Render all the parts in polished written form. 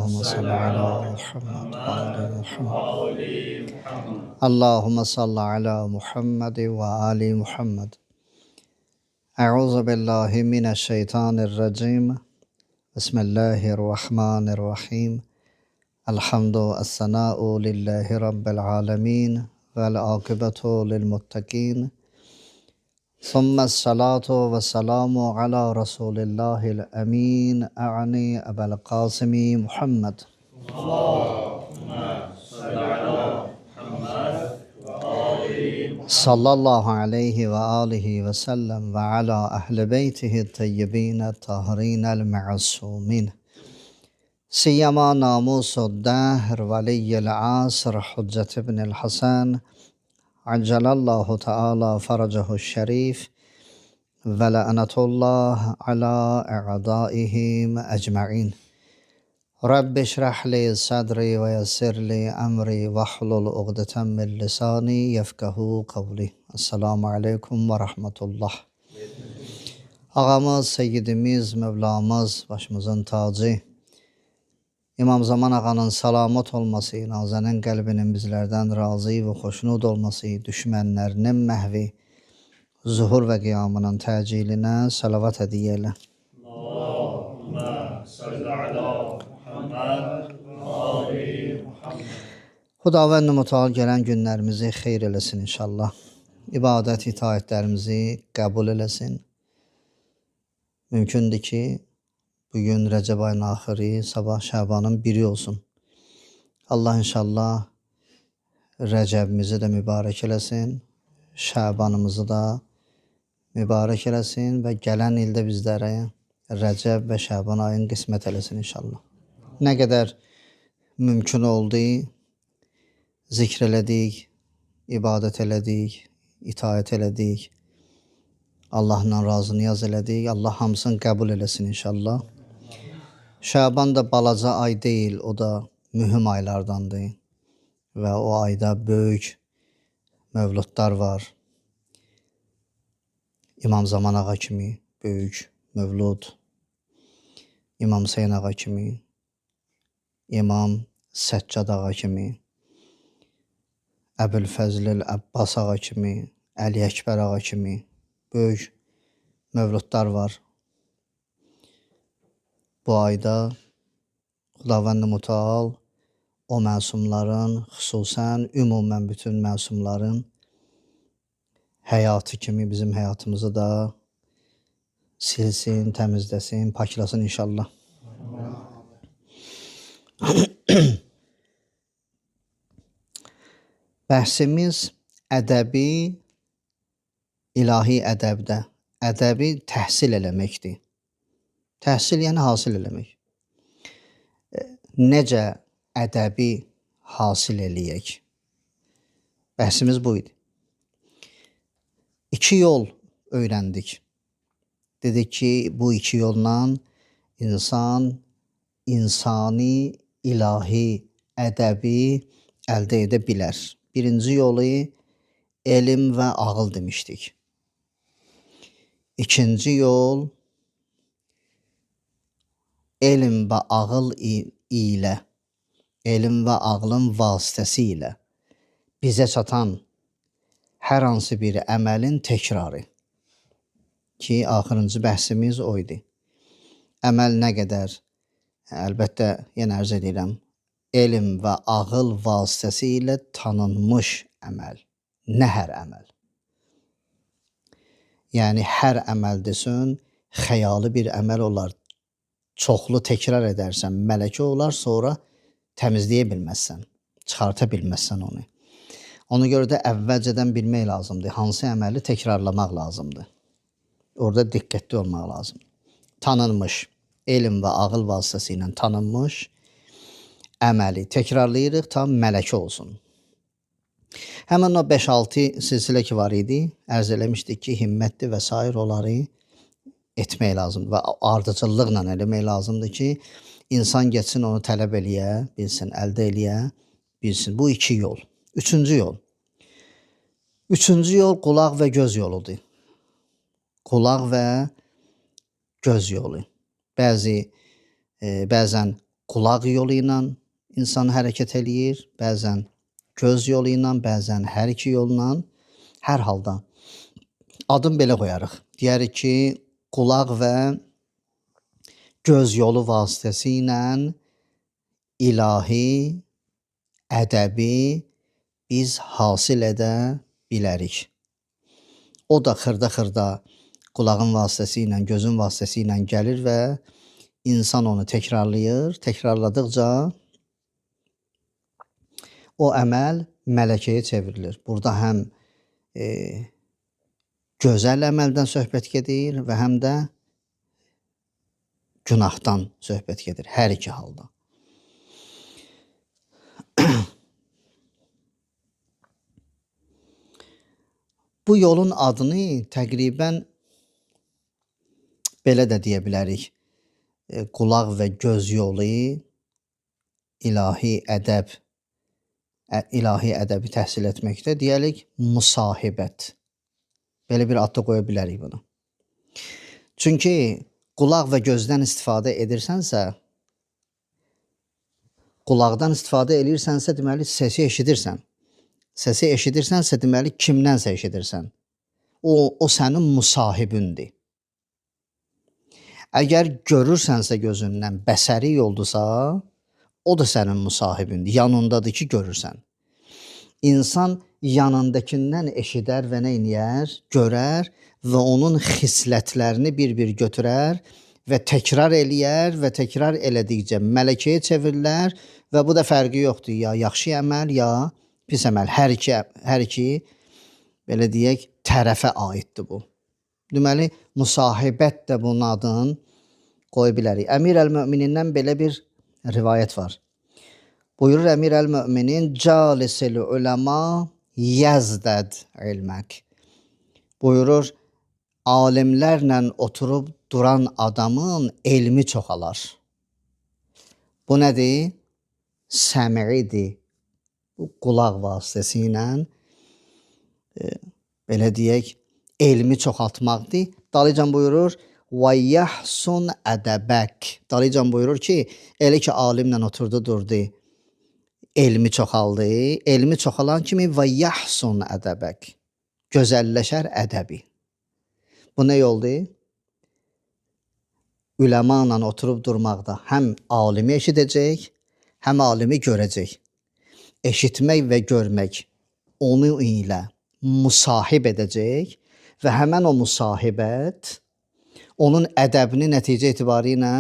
Allahümme salli ala Muhammed ve ali Muhammed. Allahümme salli ala Muhammed ve ali Muhammed. Euzu billahi mineşşeytanirracim. Bismillahirrahmanirrahim. Elhamdü es-senâ'u lillahi rabbil âlemin vel âkibetu lil muttakin. Thumma salatu ve selamu ala Resulillahil emin, a'ni Ebu'l Kasimi Muhammed. Allahümme salli ala Muhammed ve ali Muhammed. Sallallahu aleyhi ve alihi ve sellem ve ala ehli beytihi tayyibin tahirin ma'sumin. Siyama namusu dahr veliyyil asr Hüccet ibnül Hasan Accalallahu Teala faracahu şerif ve la'netullah ala a'daihim ecma'in. Rabbi şrah li sadri ve yessir li emri vahlul uqdeten min lisani yefkahu kavli. Esselamu aleyküm ve rahmetullah. Ağamız, Seyyidimiz, Mevlamız, başımızın tacı, İmam Zaman Ağanın salamat olması, Nazənin qəlbinin bizlərdən razı və xoşnud olması, düşmənlərinin məhvi, zuhur və qiyamının təcilinə salavat hədiyyə elə. Allahümme salli ala Muhammed ve ali Muhammed. Xudavənd-i Müteal gələn günlərimizi xeyr eləsin inşallah. İbadət, itaətlərimizi qəbul eləsin. Mümkündür ki, bugün Rəcəb ayının axırı, sabah Şəbanın biri olsun. Allah inşallah Rəcəbimizi də mübarək eləsin, Şəbanımızı da mübarək eləsin və gələn ildə bizlərə Rəcəb və Şəban ayını qismət eləsin inşallah. Nə qədər mümkün oldu, zikr elədik, ibadət elədik, itaət elədik, Allahla razı niyaz elədik. Allah hamısını qəbul eləsin inşallah. Şəban da balaca ay deyil, o da mühüm aylardandır və o ayda böyük mövludlar var. İmam Zaman Ağa kimi böyük mövlud, İmam Hüseyin Ağa kimi, İmam Səccad Ağa kimi, Əbülfəzlil Əbbas Ağa kimi, Əli Əkbər Ağa kimi böyük mövludlar var. Bu ayda Xudavənd-i Müteal o məsumların, xüsusən ümumən bütün məsumların həyatı kimi bizim həyatımızı da silsin, təmizləsin, paklasın inşallah. Bəhsimiz ədəbi, ilahi ədəbdə, ədəbi təhsil eləməkdir. Təhsil yəni hasil eləmək. Necə ədəbi hasil eləyək? Bəhsimiz bu idi. İki yol öyrəndik. Dedik ki, bu iki yolla insan insani, ilahi ədəbi əldə edə bilər. Birinci yolu elm və ağıl demişdik. İkinci yol elm və ağıl ilə, elm və ağlın vasitəsilə bizə çatan hər hansı bir əməlin təkrarı ki, axırıncı bəhsimiz o idi. Əməl nə qədər, əlbəttə, yenə ərz edirəm, elm və ağıl vasitəsilə tanınmış əməl, nə hər əməl. Yəni, hər əməl desin, xəyali bir əməl olar. Çoxlu təkrar edərsən, mələkə olar, sonra təmizləyə bilməzsən, çıxarta bilməzsən onu. Ona görə də əvvəlcədən bilmək lazımdır, hansı əməli təkrarlamaq lazımdır. Orada diqqətli olmaq lazımdır. Tanınmış, elm və ağıl vasitəsilə tanınmış əməli təkrarlayırıq tam mələkə olsun. Həmin o 5-6 silsilə ki var idi, ərz eləmişdik ki, himmətdir və sair onları etmək lazımdır və ardıcıllıqla eləmək lazımdır ki, insan getsin onu tələb eləyə bilsin, əldə eləyə bilsin. Bu iki yol. Üçüncü yol. Üçüncü yol qulaq və göz yoludur. Qulaq və göz yolu. Bəzən qulaq yolu ilə insan hərəkət eləyir, bəzən göz yolu ilə, bəzən hər iki yolla. Hər halda adım belə qoyarıq. Deyərik ki, qulaq və göz yolu vasitəsilə ilahi ədəbi biz hasil edə bilərik. O da xırda-xırda qulağın vasitəsilə, gözün vasitəsilə gəlir və insan onu təkrarlayır. Təkrarladıqca o əməl mələkəyə çevrilir. Burada həm gözəl əməldən söhbət gedir və həm də günahdan söhbət gedir hər iki halda. Bu yolun adını təqribən belə də deyə bilərik. Qulaq və göz yolu ilahi ədəb, ilahi ədəbi təhsil etməkdə deyərik müsahibət. Belə bir ad da qoya bilərik bunu. Çünki qulaq və gözdən istifadə edirsənsə, qulaqdan istifadə edirsənsə, deməli səsi eşidirsən. Səsi eşidirsənsə, deməli kimdənsə eşidirsən. O sənin müsahibindir. Əgər görürsənsə gözündən, bəsəri yoldursa, o da sənin müsahibindir. Yanındadır ki, görürsən. İnsan yanındakından eşidər və nə eləyər? Görər və onun xislətlərini bir-bir götürər və təkrar eləyər və təkrar elədikcə mələkəyə çevirilər və bu da fərqi yoxdur. Ya yaxşı əməl, ya pis əməl. Hər iki belə deyək, tərəfə aiddir bu. Deməli, müsahibət də bunun adını qoya bilərik. Əmir əl-Möminindən belə bir rivayət var. Buyurur Əmir əl-Möminin, calisil uləma yəzdəd ilmək. Buyurur, alimlərlə oturub duran adamın elmi çoxalar. Bu nədir? Səmi'idir. Bu qulaq vasitəsilə belə deyək, elmi çoxaltmaqdır. Dalıcan buyurur, və yəhsun ədəbək. Dalıcan buyurur ki, elə ki alimlə oturdu, durdu, elmi çoxaldı. Elmi çoxalan kimi və yəhsun ədəbək. Gözəlləşər ədəbi. Bu nə yoldur? Üləma ilə oturub durmaqda həm alimi eşidəcək, həm alimi görəcək. Eşitmək və görmək onu ilə müsahib edəcək və həmən o müsahibət onun ədəbini nəticə etibarı ilə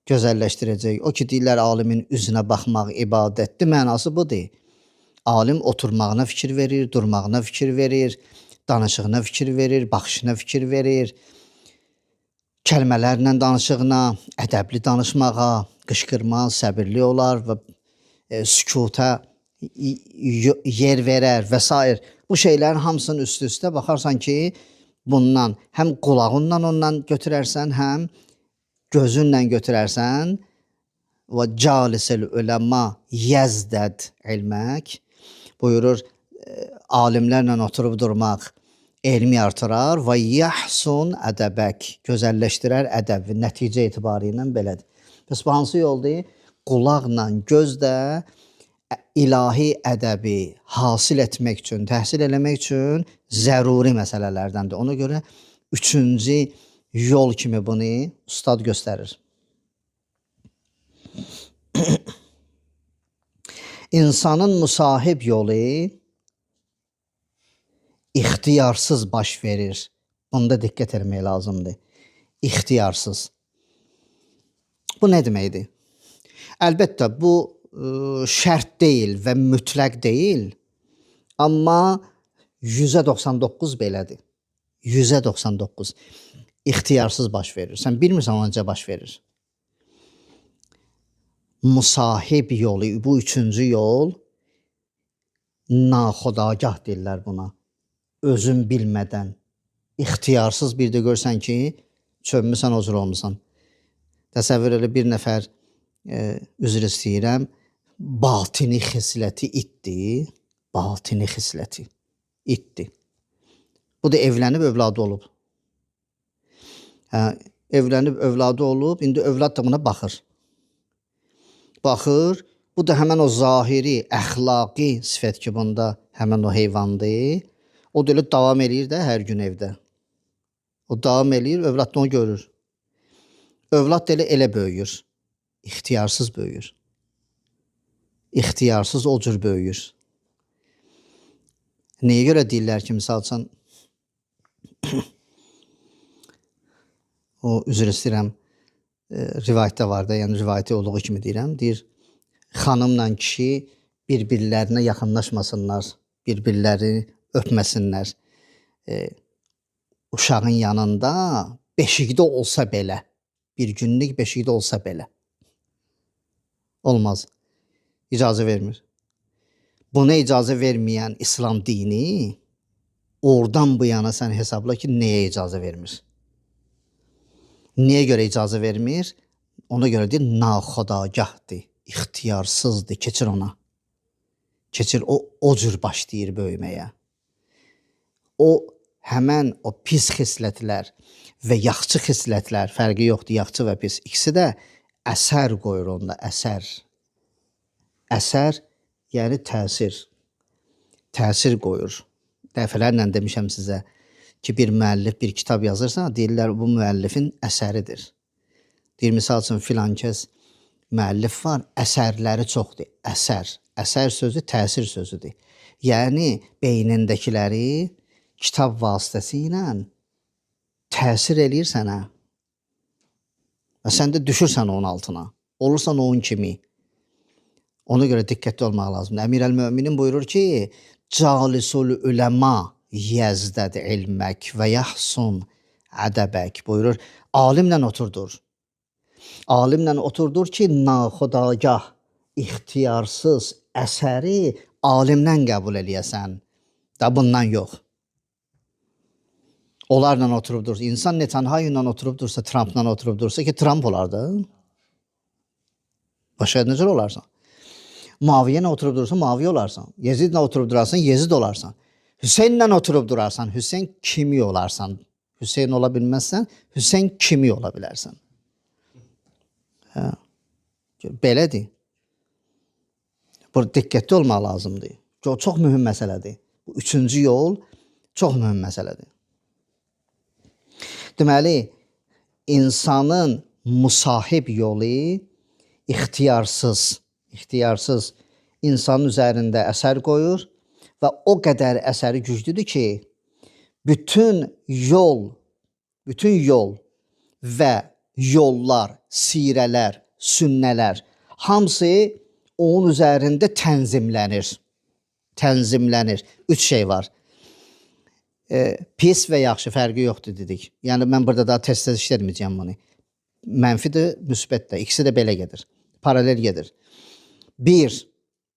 gözəlləşdirəcək. O ki, deyirlər, alimin üzünə baxmaq ibadətdir, mənası budur. Alim oturmağına fikir verir, durmağına fikir verir, danışığına fikir verir, baxışına fikir verir, kəlmələrlə danışığına, ədəbli danışmağa, qışqırmaz, səbirli olar və sükuta yer verər və s. Bu şeylərin hamısının üst-üstə baxarsan ki, bundan həm qulağınla ondan götürərsən, həm gözünlə götürərsən. Və calisil uləma yəzdəd ilmək. Buyurur, alimlərlə oturub durmaq elmi artırar və yəhsun ədəbək, gözəlləşdirər ədəbi, nəticə etibarı ilə belədir. Bəs bu hansı yoldur? Qulaqla gözdə ilahi ədəbi hasil etmək üçün, təhsil eləmək üçün zəruri məsələlərdəndir. Ona görə üçüncü yol kimi bunu ustad göstərir. İnsanın müsahib yolu ixtiyarsız baş verir. Bunda diqqət etmək lazımdır. İxtiyarsız. Bu nə deməkdir? Əlbəttə, bu şərt deyil və mütləq deyil, amma 100'ə 99 belədir. 100'ə 99. İxtiyarsız baş verir. Sən bilmirsən o necə baş verir. Müsahib yolu, bu üçüncü yol, naxodagah deyirlər buna. Özün bilmədən, ixtiyarsız bir də görsən ki, çömmüsən, o cür olmusan. Təsəvvür elə bir nəfər, üzr istəyirəm, batini xisləti itdir. Batini xisləti itdir. Bu da evlənib, övladı olub. Hə, evlənib, övladı olub, indi övlad da buna baxır. Baxır, bu da həmən o zahiri, əxlaqi sifət ki, bunda həmən o heyvandır. O da elə davam eləyir də hər gün evdə. O davam eləyir, övlad da onu görür. Övlad da elə böyüyür. İxtiyarsız böyüyür. İxtiyarsız o cür böyüyür. Nəyə görə deyirlər ki, misal üçün, o üzr istəyirəm, rivayətdə var da, yəni rivayəti olduğu kimi deyirəm, deyir, xanımla kişi bir-birlərinə yaxınlaşmasınlar, bir-birləri öpməsinlər. Uşağın yanında beşikdə olsa belə, bir günlük beşikdə olsa belə. Olmaz. İcazə vermir. Buna icazə verməyən İslam dini, oradan bu yana sən hesabla ki, nəyə icazə vermir? Niyə görə icazə vermir? Ona görə deyir, naxodagahdır, ixtiyarsızdır, keçir ona. Keçir, o cür başlayır böyüməyə. O, həmən o pis xislətlər və yaxşı xislətlər, fərqi yoxdur, yaxşı və pis, ikisi də əsər qoyur onda, əsər. Əsər, yəni təsir. Təsir qoyur. Dəfələrlə demişəm sizə ki, bir müəllif bir kitab yazırsa, deyirlər bu müəllifin əsəridir. Deyir, misal üçün, filan kəs müəllif var, əsərləri çoxdur. Əsər. Əsər sözü təsir sözüdür. Yəni, beynindəkiləri kitab vasitəsilə təsir eləyir sənə. Və sən də düşürsən onun altına. Olursan onun kimi. Ona görə diqqətli olmaq lazımdır. Əmir əl-Möminin buyurur ki, Calisul üləma yəzdəd ilmək və yahsun ədəbək buyurur. Alimlə oturdur. Alimlə oturdur ki, naxudagah, ixtiyarsız əsəri alimdən qəbul eləyəsən. Da bundan yox. Onlarla oturub dursa, insan Netanyahu ilə oturub dursa, Trumpla oturub dursa ki, Trump olardı. Başqa necə olarsan? Maviyə ilə oturub dursan, Maviyə olarsan. Yezidlə oturub durarsan, Yezid olarsan. Hüseynlə oturub durarsan, Hüseyn kimi olarsan. Hüseyn ola bilməzsən, Hüseyn kimi ola bilərsən. Hə. Belədir. Burada diqqətli olmaq lazımdır. Çox mühüm məsələdir. Bu üçüncü yol çox mühüm məsələdir. Deməli, insanın musahib yolu ixtiyarsız insanın üzərində əsər qoyur və o qədər əsəri güclüdür ki, bütün yol və yollar, sirələr, sünnələr hamısı onun üzərində tənzimlənir. Tənzimlənir. Üç şey var. Pis və yaxşı fərqi yoxdur dedik. Yəni, mən burada daha tez-tez işlətməyəcəyəm bunu. Mənfi də, müsbət də. İkisi də belə gedir. Paralel gedir. Bir,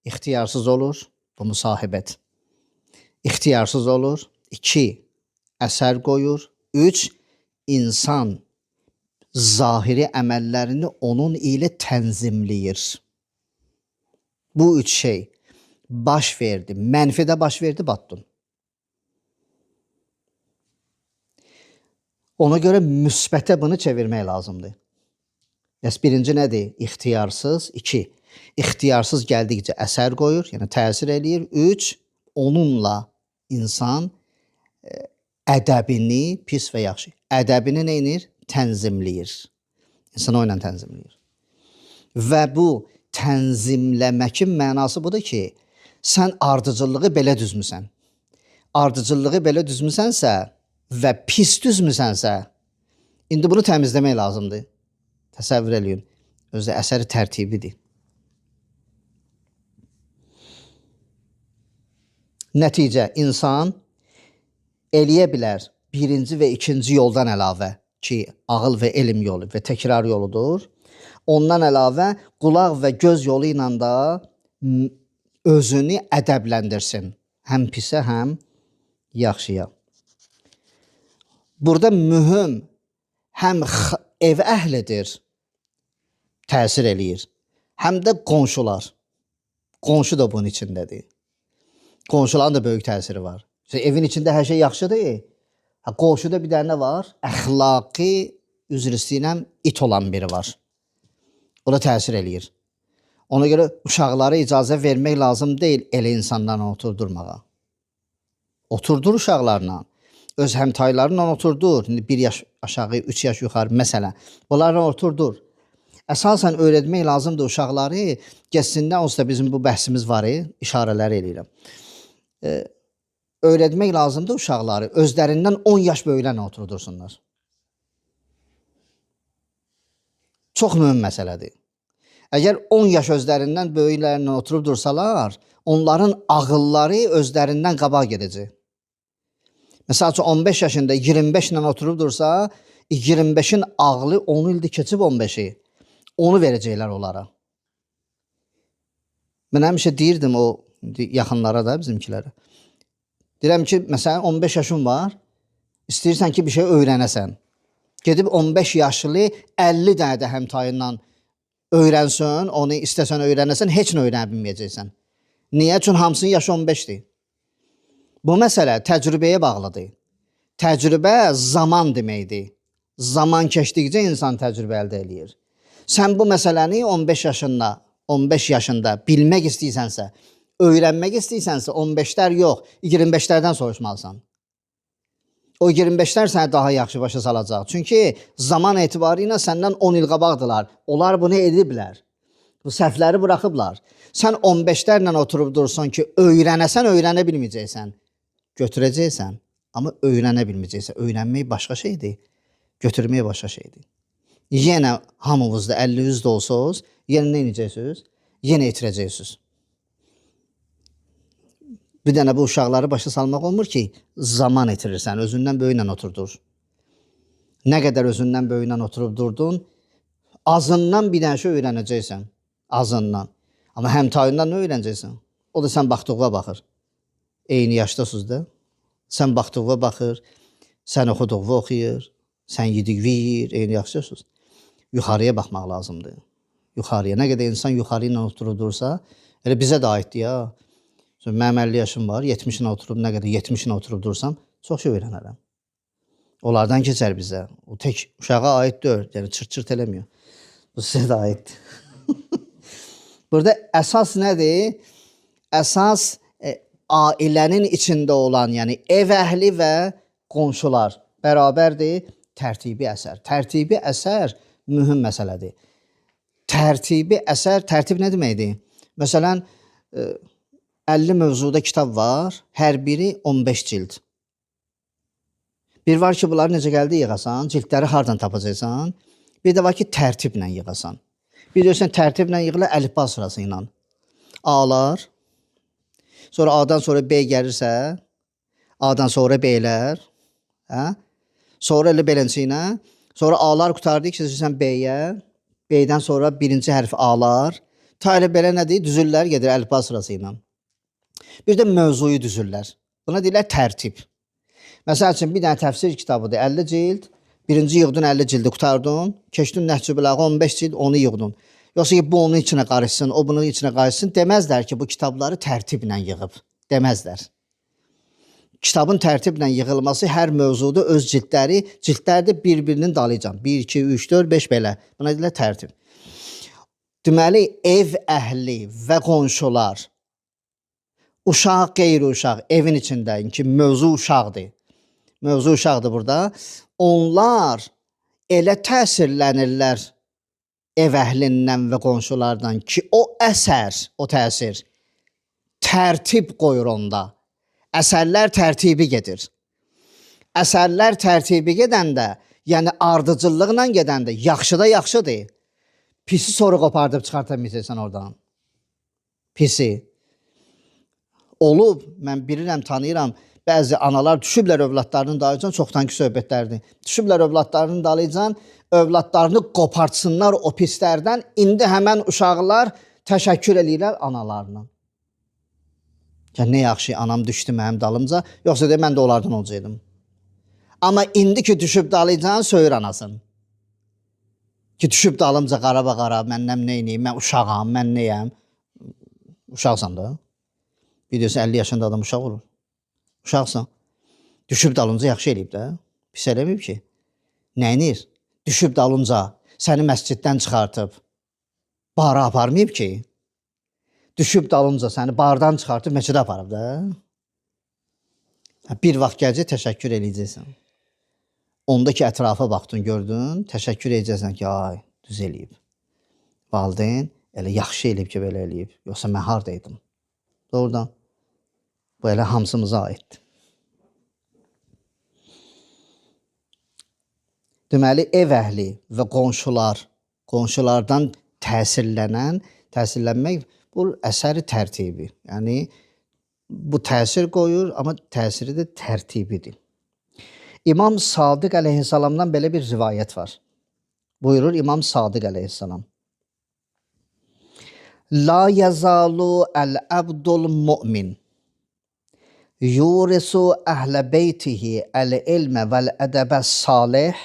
ixtiyarsız olur. Bu müsahibət. İxtiyarsız olur. İki, əsər qoyur. Üç, insan zahiri əməllərini onun ilə tənzimləyir. Bu üç şey baş verdi. Mənfi də baş verdi, batdın. Ona görə müsbətə bunu çevirmək lazımdır. Bəs birinci nədir? İxtiyarsız. İki, ixtiyarsız gəldikcə əsər qoyur, yəni təsir eləyir. Üç, onunla insan ədəbini, pis və yaxşı, ədəbini nə edir? Tənzimləyir. İnsan o ilə tənzimləyir. Və bu tənzimləməkin mənası budur ki, sən ardıcıllığı belə düzmüsən. Ardıcıllığı belə düzmüsənsə və pis düzmüsənsə, indi bunu təmizləmək lazımdır. Təsəvvür eləyin. Özdə əsəri tərtibidir. Nəticə, insan eləyə bilər birinci və ikinci yoldan əlavə ki, ağıl və elm yolu və təkrar yoludur. Ondan əlavə qulaq və göz yolu ilə də özünü ədəbləndirsin. Həm pisə, həm yaxşıya. Burada mühüm həm ev əhlidir, təsir eləyir, həm də qonşular. Qonşu da bunun içindədir. Qonşuların da böyük təsiri var. Evin içində hər şey yaxşıdır. Ha, qonşuda bir dənə var, əxlaqi, üzr istəyirəm, it olan biri var. O da təsir eləyir. Ona görə uşaqlara icazə vermək lazım deyil elə insanlarla oturdurmağa. Oturdur uşaqlarla. Öz həmtaylarıyla oturdur. İndi 1 yaş aşağı, 3 yaş yuxarı məsələn. Bunlarla oturdur. Əsasən öyrətmək lazımdır uşaqları. Getsinlər, onsuz da bizim bu bəhsimiz var, işarələri eləyirəm. Öyrətmək lazımdır uşaqları. Özlərindən 10 yaş böyüklərlə oturdursunlar. Çox mühüm məsələdir. Əgər 10 yaş özlərindən böyüklərlə oturub dursalar, onların ağılları özlərindən qabaq gedəcək. Məsəl üçün 15 yaşında 25 ilə oturub dursa, 25-in ağlı 10 ildir keçib 15-i. Onu verəcəklər onlara. Mən həmişə deyirdim o yaxınlara da, bizimkilərə. Deyirəm ki, məsələn 15 yaşın var, istəyirsən ki, bir şey öyrənəsən. Gedib 15 yaşlı 50 dənə də həmtayından öyrənsən, onu istəsən öyrənəsən, heç nə öyrənə bilməyəcəksən. Niyə? Çünki hamısının yaşı 15-dir. Bu məsələ təcrübəyə bağlıdır. Təcrübə zaman deməkdir. Zaman keçdikcə insan təcrübə əldə eləyir. Sən bu məsələni 15 yaşında bilmək istəyirsənsə, öyrənmək istəyirsənsə 15-lər yox, 25-lərdən soruşmalısan. O 25-lər sənə daha yaxşı başa salacaq. Çünki zaman etibarı ilə səndən 10 il qabaqdılar. Onlar bunu ediblər. Bu səhvləri buraxıblar. Sən 15-lərlə oturub dursun ki, öyrənəsən, öyrənə bilməyəcəksən. Götürəcəksən, amma öyrənə bilməyəcəksən. Öyrənmək başqa şeydir, götürmək başqa şeydir. Yenə hamınızda 50-100 də olsanız, yenə nə edəcəksiniz? Yenə itirəcəksiniz. Bir dənə bu uşaqları başa salmaq olmur ki, zaman itirirsən, özündən böyüklə oturdur. Nə qədər özündən böyüklə oturub durdun, azından bir dənə şey öyrənəcəksən. Azından. Amma həmtayından nə öyrənəcəksən? O da sən baxdığına baxır. Eyni yaşdasınız da. Sən baxdığına baxır, sən oxuduğunu oxuyur, sən yediyini yeyir, eyni yaşdasınız. Yuxarıya baxmaq lazımdır. Yuxarıya. Nə qədər insan yuxarı ilə oturub dursa, elə bizə də aiddir ya. Mənim 50 yaşım var, 70-lə oturub, nə qədər 70-lə oturub dursam, çox şey öyrənərəm. Onlardan keçər bizə. O tək uşağa aid deyil, yəni çırt-çırt eləmiyor. Bu sizə də aiddir. Burada əsas nədir? Əsas ailənin içində olan, yəni ev əhli və qonşular bərabərdir tərtibi əsər. Tərtibi əsər mühüm məsələdir. Tərtibi əsər, tərtib nə deməkdir? Məsələn, 50 mövzuda kitab var, hər biri 15 cild. Bir var ki, bunları necə gəldi yığasan, cildləri hardan tapacaqsan. Bir də var ki, tərtiblə yığasan. Bir deyirsən, tərtiblə yığıla əlifba sırası ilə. A'lar, sonra A'dan sonra B gəlirsə, A'dan sonra B'lər, hə? Sonra elə beləncə ilə, sonra A'lar qurtardı ki, keçirsən B-yə, B-dən sonra birinci hərf A'lar, ta elə belə nədir? Düzürlər, gedir əlifba sırası ilə. Bir də mövzuyu düzürlər. Buna deyirlər tərtib. Məsəl üçün, bir dənə təfsir kitabıdır, 50 cild. Birinci yığdın 50 cildi qurtardın. Keçdin Nəhcü Bəlağa 15 cild, onu yığdın. Yoxsa ki, bu onun içinə qarışsın, o bunun içinə qarışsın deməzlər ki, bu kitabları tərtiblə yığıb. Deməzlər. Kitabın tərtiblə yığılması hər mövzuda öz cildləri, cildlər də bir-birinin dalıcan. 1, 2, 3, 4, 5 belə. Buna deyirlər tərtib. Deməli, ev əhli və qonşular, uşaq, qeyri-uşaq, evin içində ki, mövzu uşaqdır. Mövzu uşaqdır burada. Onlar elə təsirlənirlər ev əhlindən və qonşulardan ki, o əsər, o təsir tərtib qoyur onda. Əsərlər tərtibi gedir. Əsərlər tərtibi gedəndə, yəni ardıcıllıqla gedəndə yaxşı da yaxşıdır. Pisi sonra qopardıb çıxarta bilməyəcəksən oradan. Pisi. Olub, mən bilirəm, tanıyıram, bəzi analar düşüblər övladlarının dalıcan, çoxdankı söhbətlərdir. Düşüblər övladlarının dalıcan, övladlarını qopartsınlar o pislərdən. İndi həmən uşaqlar təşəkkür eləyirlər analarına. Ya nə yaxşı anam düşdü mənim dalımca, yoxsa deyə mən də onlardan olacaqdım. Amma indi ki düşüb dalıcan, söyür anasın. Ki düşüb dalımca qaraba qara, məndən nə eləyim, mən uşağam, mən nəyəm? Uşaqsan da. Bir deyirsən 50 yaşında adam uşaq olur. Uşaqsan. Düşüb dalınca yaxşı eləyib də. Pis eləməyib ki. Nə eləyir? Düşüb dalınca səni məsciddən çıxartıb bara aparmayıb ki. Düşüb dalınca səni bardan çıxartıb məscidə aparıb da. Bir vaxt gələcək təşəkkür eləyəcəksən. Onda ki ətrafa baxdın, gördün, təşəkkür edəcəksən ki, ay, düz eləyib. Valideyn elə yaxşı eləyib ki, belə eləyib. Yoxsa mən hardaydım? Doğrudan. Bu elə hamısımıza aiddir. Deməli, ev əhli və qonşular, qonşulardan təsirlənmək bu əsəri tərtibi. Yəni, bu təsir qoyur, amma təsiri də tərtibidir. İmam Sadiq əleyhissalamdan belə bir rivayət var. Buyurur İmam Sadiq əleyhissalam. La yazalu el-abdul mu'min yurisu əhlə beytihi el-ilmə vəl-ədəbə salih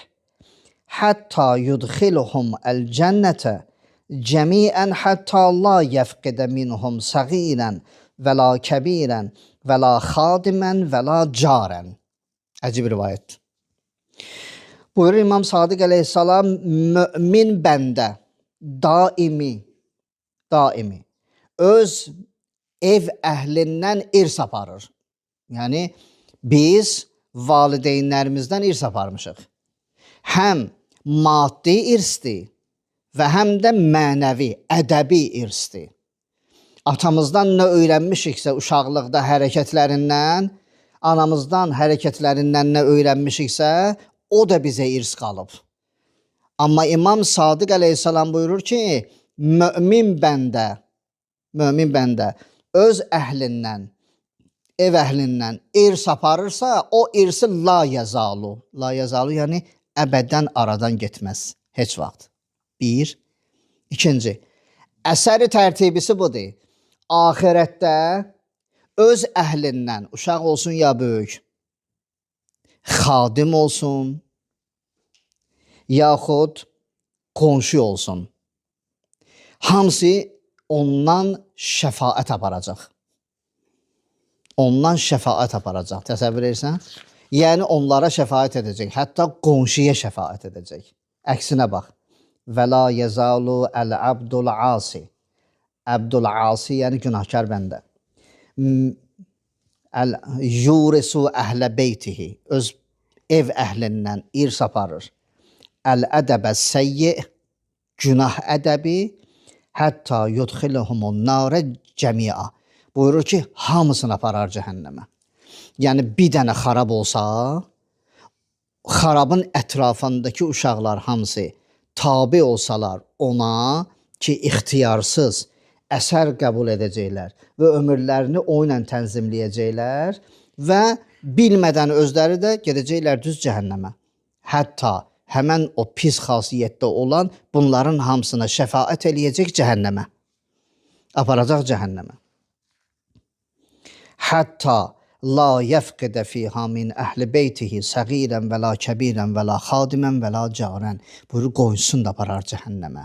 hətta yudxiluhum el-cənnətə cəmiən hətta la yəfqidə minhum səğirən və la kəbirən və la xadimən və la carən. Əcib rivayətdir. Buyurur İmam Sadiq əleyhissalam, mömin bəndə daimi öz ev əhlindən irs aparır. Yəni, biz valideynlərimizdən irs aparmışıq. Həm maddi irsdir və həm də mənəvi, ədəbi irsdir. Atamızdan nə öyrənmişiksə uşaqlıqda hərəkətlərindən, anamızdan hərəkətlərindən nə öyrənmişiksə, o da bizə irs qalıb. Amma İmam Sadiq əleyhissalam buyurur ki, mömin bəndə öz əhlindən, ev əhlindən irs aparırsa, o irsi la yazalu. La yazalu, yəni əbədən aradan getməz. Heç vaxt. Bir. İkinci, əsəri tərtibisi budur. Ahirətdə öz əhlindən, uşaq olsun ya böyük, xadim olsun, yaxud qonşu olsun, hamısı ondan şəfaət aparacaq. Ondan şəfaət aparacaq. Təsəvvür edirsən? Yəni onlara şəfaət edəcək. Hətta qonşuya şəfaət edəcək. Əksinə bax. Və la yezalu əl-abdul asi. Əbdul asi, yəni günahkar bəndə. Yurisu əhlə beytihi. Öz ev əhlindən irs aparır. Əl-ədəbə səyyi, günah ədəbi, hətta yudxiluhumun narə cəmi'a. Buyurur ki, hamısını aparar cəhənnəmə. Yəni, bir dənə xarab olsa, xarabın ətrafındakı uşaqlar hamısı tabi olsalar ona ki, ixtiyarsız əsər qəbul edəcəklər və ömürlərini o ilə tənzimləyəcəklər və bilmədən özləri də gedəcəklər düz cəhənnəmə. Hətta həmən o pis xasiyyətdə olan bunların hamısına şəfaət eləyəcək cəhənnəmə. Aparacaq cəhənnəmə. Hətta la yəfqidə fiha min əhli beytihi səğirən və la kəbirən və la xadimən və la carən. Buyurur, qoyunsun da aparar cəhənnəmə.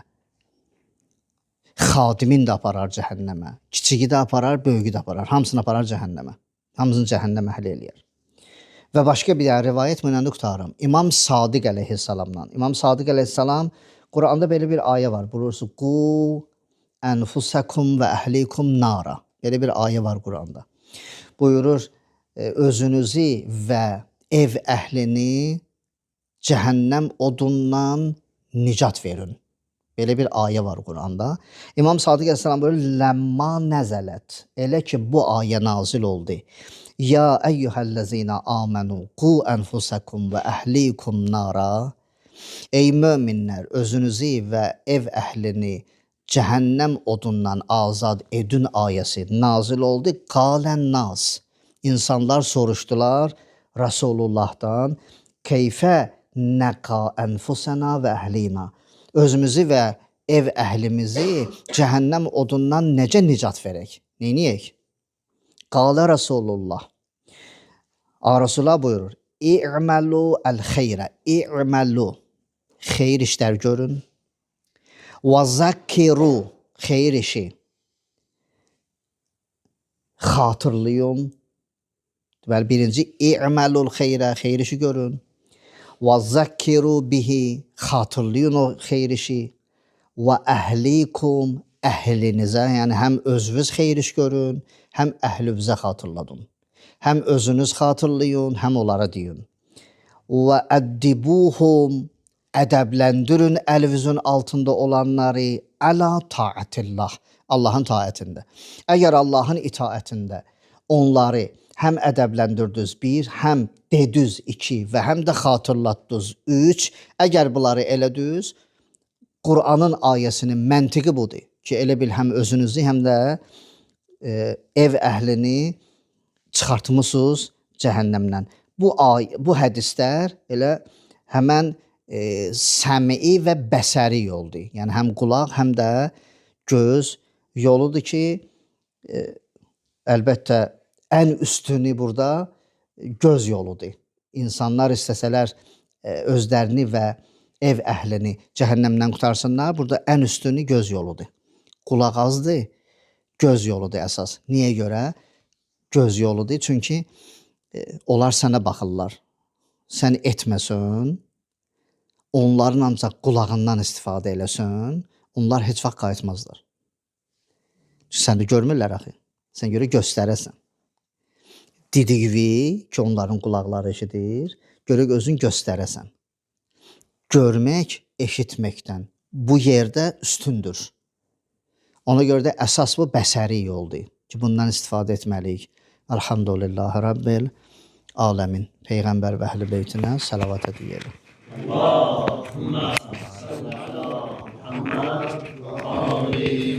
Xadimin də aparar cəhənnəmə. Kiçiyi də aparar, böyüyü də aparar. Hamısını aparar cəhənnəmə. Hamısını cəhənnəmə əhli eləyər. Və başqa bir dənə rivayət mənə qurtarım. İmam Sadiq əleyhissalamdan. İmam Sadiq əleyhissalam Quranda belə bir ayə var. Buyurursun, qu ənfusəkum və əhlikum nara. Belə bir ayə var Quranda. Buyurur, özünüzü və ev əhlini cəhənnəm odundan nicat verin. Belə bir ayə var Quranda. İmam Sadiq əleyhissalam buyurur, ləmma nəzələt. Elə ki, bu ayə nazil oldu. Ya əyyuhəl-ləzinə amenu qu ənfusəkum və əhlikum nara. Ey möminlər, özünüzü və ev əhlini cəhənnəm odundan azad edin ayəsi nazil oldu. Qalən nas. İnsanlar soruşdular Rasulullahdan, keyfə nəqa ənfusəna və əhlina. Özümüzü və ev əhlimizi cəhənnəm odundan necə nicat verək? Neyniyək? Qalə Rasulullah. Rasulullah buyurur, İ'məlu əl-xeyrə, i'məlu. Xeyir işlər görün. Və zakkiru, xeyir işi. Xatırlayın. Deməli, birinci, i'məlul xeyrə, xeyir işi görün. Və zakkiru bihi, xatırlayın o xeyir işi. Və əhlikum, əhlinizə, yəni həm özünüz xeyir iş görün, həm əhlinizə xatırladın. Həm özünüz xatırlayın, həm onlara deyin. Və əddibuhum, ədəbləndirin əlinizin altında olanları əla taatillah, Allahın taətində. Əgər Allahın itaətində onları həm ədəbləndirdiniz bir, həm dediniz iki və həm də xatırlatdınız üç, əgər bunları elədiniz, Qur'anın ayəsinin məntiqi budur ki, elə bil həm özünüzü, həm də ev əhlini çıxartmısınız cəhənnəmdən. Bu hədislər elə həmən səm'i və bəsəri yoldur. Yəni həm qulaq, həm də göz yoludur ki, əlbəttə ən üstünü burada göz yoludur. İnsanlar istəsələr özlərini və ev əhlini cəhənnəmdən qurtarsınlar, burada ən üstünü göz yoludur. Qulaq azdır, göz yoludur əsas. Niyə görə? Göz yoludur. Çünki onlar sənə baxırlar. Sən etməsən, onların ancaq qulağından istifadə eləsən, onlar heç vaxt qayıtmazlar. Sən də görmürlər axı. Sən görə göstərəsən. Dediyi ki, onların qulaqları eşidir, görək özün göstərəsən. Görmək eşitməkdən bu yerdə üstündür. Ona görə də əsas bu bəsəri yoldur ki, bundan istifadə etməliyik. Elhamdülillahi Rabbil aləmin. Peyğəmbər və əhl-i beytinə səlavat ediyelim. Allahümme salli ala Muhammed ve ali.